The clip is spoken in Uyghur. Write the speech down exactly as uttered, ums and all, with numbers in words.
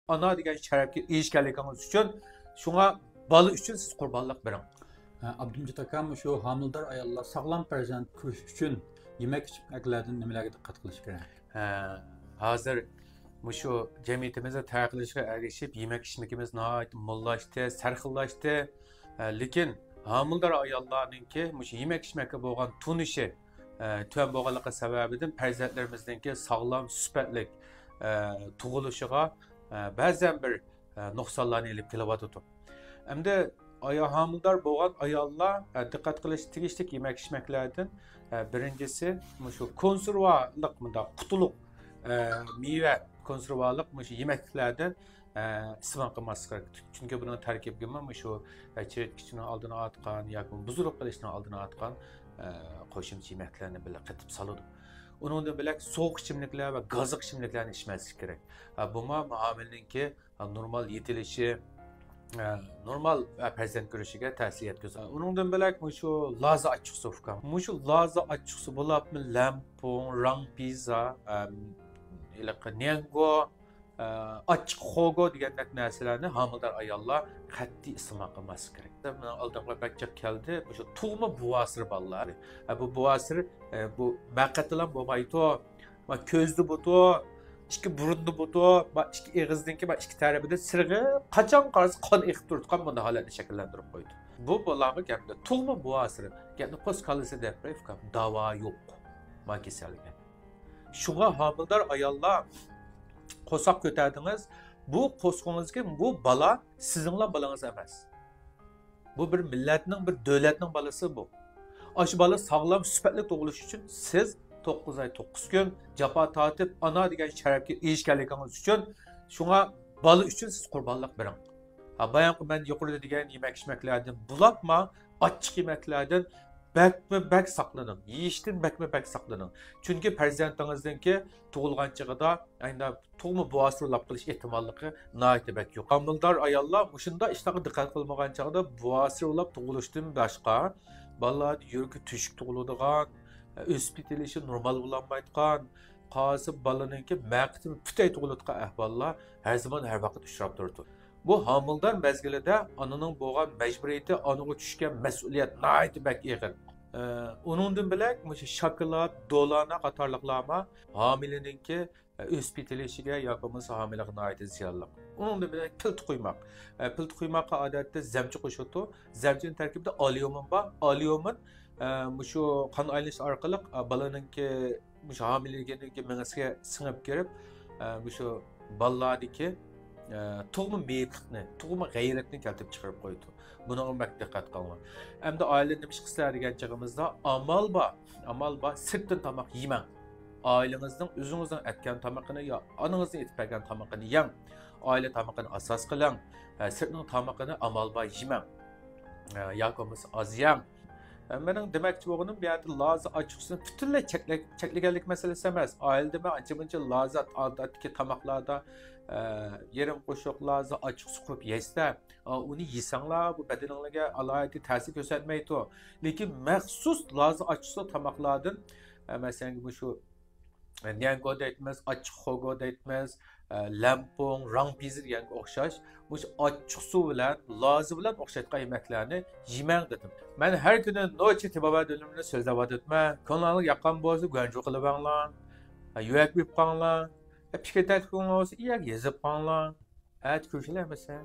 ئانا دېگەن شەرەپكە ئېرىشكەنلىكىڭىز ئۈچۈن، شۇڭا بالا ئۈچۈن سىز قۇربانلىق بېرىڭ. ھە، ئابدۇمجىت ئاكا، مۇشۇ ھامىلىدار ئاياللار ساغلام پەرزەنت كۆرۈش ئۈچۈن يېمەك ئىچمەكلەردىن نېمىلەرگە دىققەت قىلىش كېرەك؟ ھە، ھازىر مۇشۇ جەمئىيىتىمىزنىڭ تەرەققىي قىلىشىغا ئەگىشىپ، يېمەك ئىچمىكىمىز ناھايىتى موللاشتى، سەرخىللاشتى. ھە، لېكىن ھامىلىدار ئاياللارنىڭكى مۇشۇ يېمەك ئىچمەككە بولغان تونۇشى، ھە، تۆۋەن بولغانلىقى سەۋەبىدىن پەرزەنتلىرىمىزنىڭكى ساغلام، سۈپەتلىك، ھە، تۇغۇلۇشىغا، ھە، بەزەن بىر، ھە، نۇقسانلارنى ئېلىپ كېلىۋاتىدۇ. ئەمدى ئايا-، ھامىلىدار بولغان ئاياللار، ھە، دىققەت قىلىش تېگىشلىك يېمەك ئىچمەكلەردىن، ھە، بىرىنچىسى مۇشۇ كونسېرۋالىق، مۇنداق قۇتىلىق، ھە، مېۋە، كونسېرۋالىق مۇشۇ يېمەكلىكلەردىن، ھە، ئىستېمال قىلماسلىق كېرەك. چۈنكى بۇنىڭ تەركىبىگىمۇ مۇشۇ، ھە، چىرىتكۈچىنىڭ ئالدىنى ئاتقان ياكى بۇزۇلۇپ قېلىشنىڭ ئالدىنى ئاتقان، ھە، قوشۇمچە يېمەكلەرنى بىللە قېتىپ سالىدۇ. ئۇنىڭدىن بۆلەك سوغۇق ئىچىملىكلەر ۋە گازلىق ئىچىملىكلەرنى ئىچمەسلىك كېرەك. ھە، بۇمۇ ھامىلىنىڭكى نورمال يېتىلىشى، ئە، نورمال، ئە، پەرزەنت كۆرۈشىگە تەسىر يەتكۈزىدۇ. ئۇنىڭدىن بۆلەك مۇشۇ لازا ئاچچىقسۇ ئۇكام. مۇشۇ لازا ئاچچىقسۇ بولۇپمۇ لەمپۇڭ، راڭ پىززا، ئەم، ھېلىقى نيەنگو، ئە، ئاچچىق خوگو دېگەندەك نەرسىلەرنى ھامىلىدار ئاياللار قەتئىي ئىستېمال قىلماسلىقى كېرەك. مېنىڭ ئالدىمغا بەك جىق كەلدى. مۇشۇ تۇغما بوۋاسىر بالىلار. ئە، بۇ بوۋاسىر، ئە، بۇ مەقەتىلام بولمايدۇ. ما كۆزدە بۇتۇ، ئىككى بۇرۇندا بۇتۇ، ما ئىككى ئېغىزدىكى، ما ئىككى تەرىپىدە سىرغىپ، قاچان قارىسا قان ئېقىپ تۇرىدىغان بۇنداق ھالەتنى شەكىللەندۈرۈپ قويدى. بۇ بالىغا گەپنى تۇغما بوۋاسىرى، گەپنى پوست كاللىسى دەپ بېرىپ، داۋا يوق. ما كېسەلگە. شۇڭا ھامىلىدار ئاياللار قورساق كۆتەردىڭىز، بۇ قورسىقىڭىزدىكى بۇ بالا سىزنىڭلا بالىڭىز ئەمەس. بۇ بىر مىللەتنىڭ، بىر دۆلەتنىڭ بالىسى بۇ. ئاشۇ بالا ساغلام، سۈپەتلىك تۇغۇلۇشى ئۈچۈن سىز توققۇز ئاي، توققۇز كۈن جاپا تارتىپ، ئانا دېگەن شەرەپكە ئېرىشكەنلىكىڭىز ئۈچۈن، شۇڭا بالا ئۈچۈن سىز قۇربانلىق بېرىڭ. ھا، بايامقى مەن يۇقىرىدا دېگەن يېمەك-ئىچمەكلەردىن بولۇپمۇ، ئاچچىق يېمەكلەردىن بەكمۇ بەك ساقلىنىڭ. يېيىشتىن بەكمۇ بەك ساقلىنىڭ. چۈنكى پەرزەنتىڭىزنىڭكى تۇغۇلغان چېغىدا ئەينى تۇغما بوۋاسىر ئۇلاپ قېلىش ئېھتىماللىقى ناھايىتى بەك يۇقىرى. ھامىلىدار ئاياللار مۇشۇنداق ئىشلارغا دىققەت قىلمىغان چاغدا بوۋاسىر ئۇلاپ تۇغۇلۇشتىن باشقا، بالىلاردا يۈرىكى تۆشۈك تۇغۇلىدىغان، ئۆسۈپ يېتىلىشى نورمال بولالمايدىغان، قالسا بالىنىڭكى مەقىتىمۇ پۈتەي تۇغۇلىدىغان ئەھۋاللار ھەر زامان، ھەر ۋاقىت ئۇچراپ تۇرىدۇ. بۇ ھامىلىدار مەزگىلىدە ئانىنىڭ بولغان مەجبۇرىيىتى، ئانىغا چۈشكەن مەسئۇلىيەت ناھايىتى بەك ئېغىر. ئە، ئۇنىڭدىن بۆلەك مۇشۇ شاكىلات، دولانا قاتارلىقلارمۇ ھامىلىنىڭكى ئۆسۈپ يېتىلىشىگە ياكى بولمىسا ھامىلىگە ناھايىتى زىيانلىق. ئۇنىڭدىن بۆلەك پىلتە قۇيماق. ئە، پىلتە قۇيماققا ئادەتتە زەمچە قوشۇلىدۇ. زەمچىنىڭ تەركىبىدە ئاليۇمىن بار. ئاليۇمىن، ئە، مۇشۇ قان ئايلىنىش ئارقىلىق، ئە، بالىنىڭكى مۇشۇ ھامىلىدىكى مېڭىسىگە سىڭىپ كىرىپ، ئە، مۇشۇ بالىلاردىكى، ئە، تۇغما مېيىپلىقنى، تۇغما غەيرەتنى كەلتۈرۈپ چىقىرىپ قويىدۇ. بۇنىڭغا بەك دىققەت قىلىڭلار. ئەمدى ئائىلىدە نېمە ئىش قىلسىلەر دېگەن چېغىمىزدا، ئامال بار، ئامال بار، سىرتتىن تاماق يېمەڭ. ئائىلىڭىزنىڭ، ئۆزىڭىزنىڭ ئەتكەن تامىقىنى يا ئانىڭىزنىڭ ئېتىپ بەرگەن تامىقىنى يەڭ. ئائىلە تامىقىنى ئاساس قىلىڭ. ئە، سىرتنىڭ تامىقىنى ئامال بار يېمەڭ. ئە، ياكى بولمىسا ئاز يەڭ. ئە، مېنىڭ دېمەكچى بولغىنىم، بۇ يەردە لازا ئاچچىقسۇنى پۈتۈنلەي چەكلە-، چەكلىگەنلىك مەسىلىسى ئەمەس. ئائىلىدە مەن ئانچە-مۇنچە لازا، ئادەتتىكى تاماقلاردا، ئە، يېرىم قوشۇق لازا ئاچچىقسۇ قۇرۇپ يەيسىلەر. ئا، ئۇنى يېسەڭلار، بۇ بەدىنىڭلارگە ئالاھىدە تەسىر كۆرسەتمەيدۇ. لېكىن مەخسۇس لازا ئاچچىقسۇ تاماقلاردىن، ئە، مەسىلەن، مۇشۇ نيەنگو دەيتمىز، ئاچچىق خوگو دەيتمىز، ئە، لەمپۇڭ، راڭپىزى دېگەنگە ئوخشاش، مۇشۇ ئاچچىقسۇ بىلەن، لازا بىلەن ئوخشايدىغان يېمەكلەرنى يېمەڭ دېدىم. مەن ھەر كۈنى نوچى تېبابەت ئۈنۈمىنى سۆزلەۋاتىدىمەن. كۆڭلۈڭلارغا ياققان بولسا گۇەنجۇ قىلىۋەڭلار. ئە، يۈرەك بېيىپ قاڭلار. ئە، پىكىر تەكلىپىڭلار بولسا ئىيەگە يېزىپ قاڭلار. ئەتە كۆرۈشەيلى ئەمىسە.